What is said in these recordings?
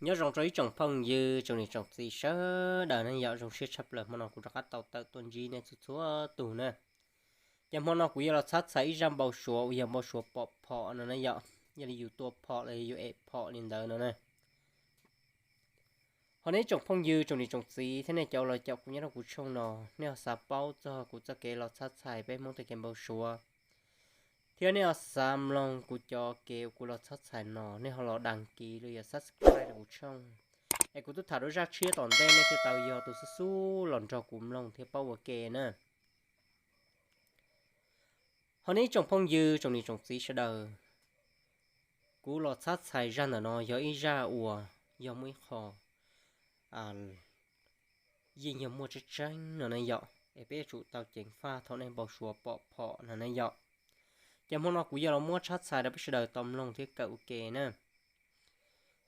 Nyob zoo rau ib tsoom phooj ywg tsoom niam tsoom txiv sawv daws ne yom, zoo siab tshaj plaws hmo no kuv rov qab tau tawm tuaj ntsib nej txhua txhua tus na. Ces hmo no kuv yuav los txhab txhais ib zaj npau suav uas yog npau suav pom phom no na yom, yog li yus tua phom los yog yus em phom li ntawd no na. Ho nej tsoom phooj ywg tsoom niam tsoom txiv thiab nej cov los caum kuv nyob rau kuv tshooj no, nej ho xav paub txog kuv txoj kev los txhab txhais peb Hmoob tej kev npau suav, thiab nej ho xav mloog kuv cov kev uas kuv los txhab txhais no, nej ho los đăng ký los yog subscribe rau kuv tshooj, es kuv twb tham dua zaj tshiab tom ntej nej thiaj tau yog tus xub xub los nrog kuv mloog thiab paub ua ke na. Ho nej tsoom phooj ywg tsoom niam tsoom txiv sawv daws, kuv los txhab txhais zaj ntawm no yog ib zaj uas yog muaj ib qho yeej yog muaj tseeb tseeb no na yom, es peb yuav tsum tau ceev faj thaum nej npau suav pom phom no na yom. Ces hmo no kuv yuav los muab txhab txhais rau peb sawv daws tau mloog thiab kawm ua ke na.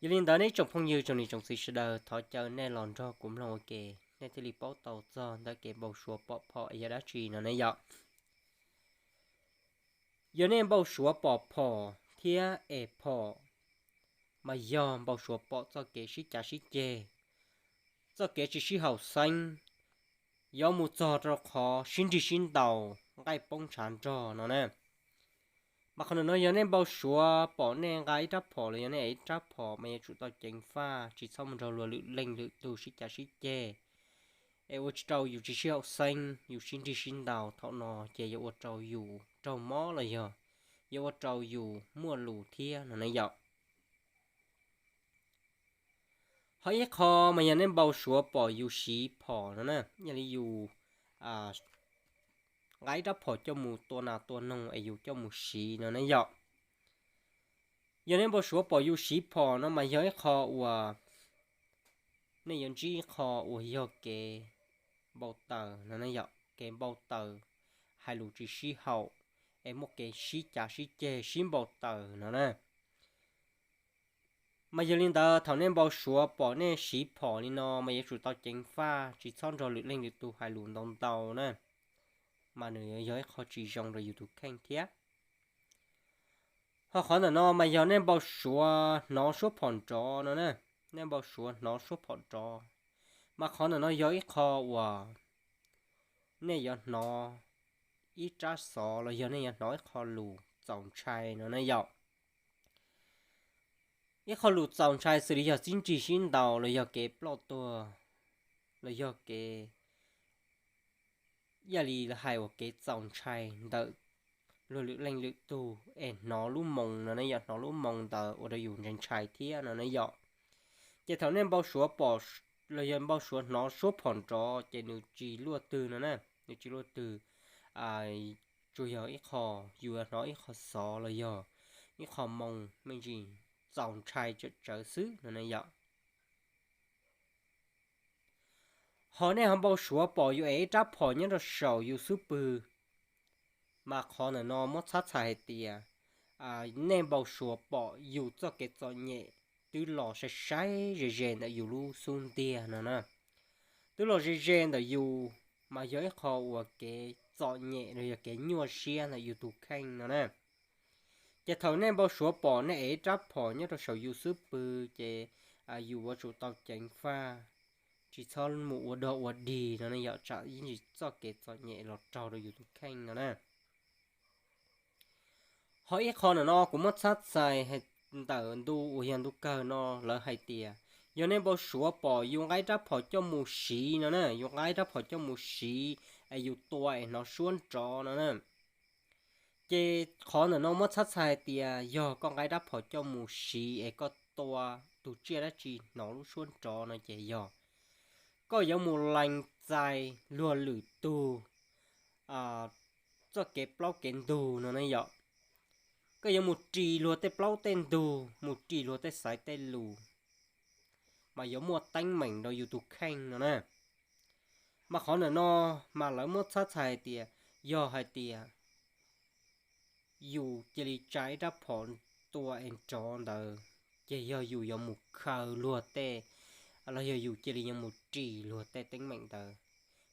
Yog li ntawd nej tsoom phooj ywg tsoom niam tsoom txiv sawv daws, thov caw nej los nrog kuv mloog ua ke, nej thiaj li paub tau txog ntawm kev npau suav pom phom es yog dab tsi no na yom. Yog nej npau suav pom phom thiab es phom, mas yog npau suav pom txoj kev sib cav sib ceg, txoj kev tsis sib haum xeeb, yuav mus txog rau qhov sib nrig sib ntaus, nqaij poob ntshav nrog no na. Mas qhov ntawm no yog nej npau suav pom nej nqa ib rab phom los yog nej ev ib rab phom mas yuav tsum tau ceev faj, tsis txhob mus nrog luag lwm leej lwm tug sib cav sib ceg, es ua tsis rau yus tsis sib haum xeeb, yus sib nrig sib ntaus, thaum no ces yuav ua rau yus raug mob los yog yuav ua rau yus muaj lus thiab no na yom. Ho ib qho mas yog nej npau suav pom yus siv phom no na, yog li yus nqa ib rab phom coj mus tua nas tua noog es yus coj mus siv no na yom. Yog nej npau suav pom yus siv phom no mas yog ib qho uas nej yuav ntsib ib qho uas yog kev npau taws no na yom, kev npau taws, hais lus tsis sib haum, es muaj kev sib cav sib ceg sib npau taws no na. Mas yog li ntawd thaum nej npau suav pom nej siv phom li no mas yuav tsum tau ceev faj, tsis txhob nrog lwm leej lwm tus hais lus ntau ntau na, mas nws yog ib qho tsis zoo rau yus tus kheej thiab. Ho qhov ntawm no mas yog nej npau suav hnov suab phom nrov no na, nej npau suav hnov suab phom nrov, mas qhov ntawm no yog ib qho uas nej yuav hnov ib rab xov los yog nej yuav hnov ib qho lus txaus ntshai no na yom. Ib qho lus txaus ntshai xws li yog sib nrig sib ntaus los yog kev ploj tuag, los yog kev, yam li lawv hais uas kev txaus ntshai ntawm luag lwm leej lwm tug es hnov lub moo no na yom, hnov lub moo ntawd ua rau yus ntshai ntshai thiab no na yom. Ces thaum nej npau suav pom los yog npau suav hnov suab phom nrov ces nws tsis luaj twg no na, nws tsis luaj twg, tsuas yog ib qho, yus hnov ib qho xov los yog ib qho moo me ntsis txaus ntshai tsawm tsawv xwb no na yom. Ho nej ho npau suav pom yus ev ib rab phom nyob rau saum yus xub pwg, mas qhov ntawm no muab txhab txhais hais tias nej npau suav pom yus txoj kev txom nyem twb los sai sai ze ze ntawm yus lub xub ntiag no na. Twb los ze ze ntawm yus, mas yog ib qho uas kev txom nyem los yog kev nyuaj siab ntawm yus tus kheej no na. Ces thaum nej npau suav pom nej ev ib rab phom nyob rau saum yus xub pwg ces yus yuav tsum tau ceev faj, tsis txhob mus ua dog ua dig no ne yom, tsam ib ntsis txoj kev txom nyem los raug rau yus tus kheej no na. Ho ib qho ntawm no kuv muab txhab txhais ntawm ntu uas yog ntu kawg no, lawv hais tias yog nej npau suav pom yus nqa ib rab phom coj mus siv no na, yus nqa ib rab phom coj mus siv es yus tua es hnov suab nrov no na. Ces qhov ntawm no muab txhab txhais hais tias yog koj nqa ib rab phom coj mus siv es koj tua tus tsiaj dab tsi hnov lub suab nrov no ces yog koj yuav mus lees txais luag lwm tug txoj kev plaub kev ntug no ne yom. Koj yuav mus ris luag tej plaub tej ntug, mus ris luag tej xaiv tej lus, mas yuav muaj teeb meem rau yus tus kheej no na. Mas qhov ntawm no mas lawv muab txhab txhais hais tias yog hais tias yus cia li tsa ib rab phom tua es nrov ntawd, ces yog yus yuav mus khaws luag tej, los yog yus cia li yuav mus ris luag tej teeb meem ntawd.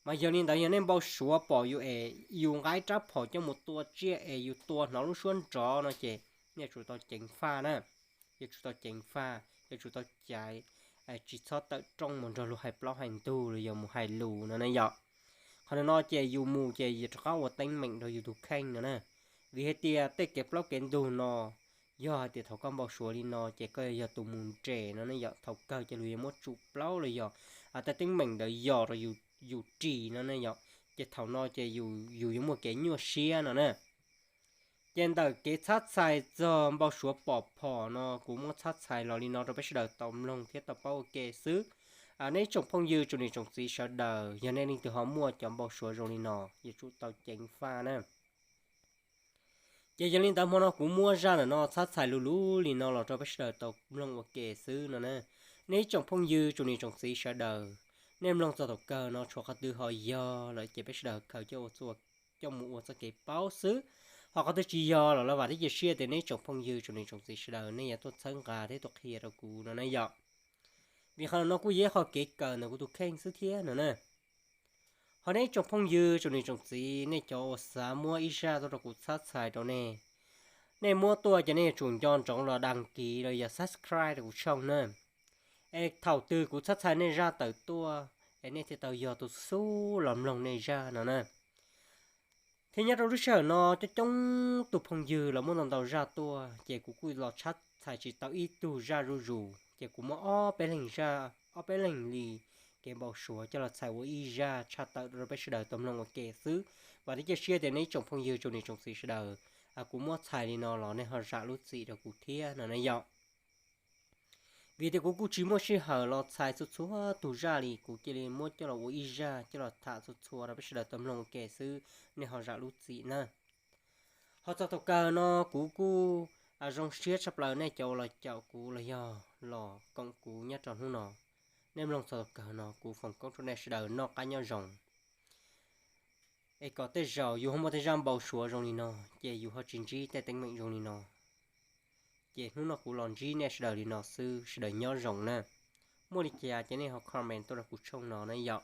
Mas yog li ntawd yog nej npau suav pom yus es yus nqa ib rab phom coj mus tua tsiaj es yus tua hnov lub suab nrov no ces nej yuav tsum tau ceev faj na, yuav tsum tau ceev faj, yuav tsum tau caiv, tsis txhob tawm rooj mus nrog luag hais plaub hais ntug los yog mus hais lus no ne yom. Qhov no no ces yus mus ces yus rov qab ua teeb meem rau yus tus kheej no na. Vim hais tias tej kev plaub kev ntug no, yog hais tias thaum koj npau suav li no ces koj yog tus mus nres no ne yom. Thaum kawg ces luag yuav muab tsum plaub los yog tej teeb meem ntawd yos rau yus ris no ne yom. Ces thaum no ces yus yuav muaj kev nyuaj siab no na. Ces ntawm kev txhab txhais txog npau suav pom phom no kuv muab txhab txhais los li no rau peb sawv daws tau mloog thiab tau paub ua ke xwb. Nej tsoom phooj ywg tsoom niam tsoom txiv sawv daws, yog nej leej twg ho muaj cov npau suav zoo li no, yuav tsum tau ceev faj na. Ces yog li ntawd hmo no kuv muab zaj ntawm no txhab txhais lus lus li no los rau peb sawv daws tau mloog ua ke xwb no na. Nej tsoom phooj ywg tsoom niam tsoom txiv sawv daws, nej mloog txog thaum kawg no tshuav qhov twg ho yog lawm ces peb sawv daws khaws coj mus ua txoj kev paub xwb. Ho qhov twg tsis yog los lawv vam thiab cia siab tias nej tsoom phooj ywg tsoom niam tsoom txiv sawv daws nej yuav tuaj txhawb nqa thiab tuaj qhia rau kuv no na yom. Vim qhov no kuj yog ib qho kev kawm ntawm kuv tus kheej xwb thiab no na. Ho nej tsoom phooj ywg tsoom niam tsoom txiv, nej cov uas xav muab ib zaj tuaj rau kuv txhab txhais rau nej, nej muab tuaj ces nej yuav tsum nco ntsoov los dag kiv los yog subscribe rau kuv channel na. Es thaum twg kuv txhab txhais nej zaj tawm tuaj, es nej thiaj tau yog tus xub los mloog nej zaj no na. Thiab nyob rau lub sij hawm no coob coob tus phooj ywg los muab ntau ntau zaj tuaj ces kuv kuj los txhab txhais tsis tau ib tug zaj zuj zus ces kuv muab ob peb leeg zaj, ob peb leeg li kev npau suav coj los txhais ua ib zaj tshaj tawm rau peb sawv daws tau mloog ua ke xwb. Vam thiab cia siab tias nej tsoom phooj ywg tsoom niam tsoom txiv sawv daws, kuv muab txhais li no los nej ho zam lub txim rau kuv thiab no na yom. Vim tias kuv kuj tsis muaj sij hawm los txhais txhua txhua tus zaj li, kuv cia li muab coj los ua ib zaj coj los tham txhua txhua rau peb sawv daws tau mloog ua ke xwb, nej ho zam lub txim na. Ho txog thaum kawg no kuv kuj zoo siab tshaj plaws nej cov uas los caum kuv los yog los koom kuv nyob rau hnub no. Nej mloog txog thaum kawg no kuv foom koob rau nej sawv daws noj qab nyob zoo. Es kom tej zaum yus ho muaj tej zaj npau suav zoo li no, ces yus ho tsis ntsib tej teeb meem zoo li no. Ces hnub no kuv los ntsib nej sawv daws li no xwb, sawv daws nyob zoo na. Muaj li cas ces nej ho comment tuaj rau kuv channel no na yom.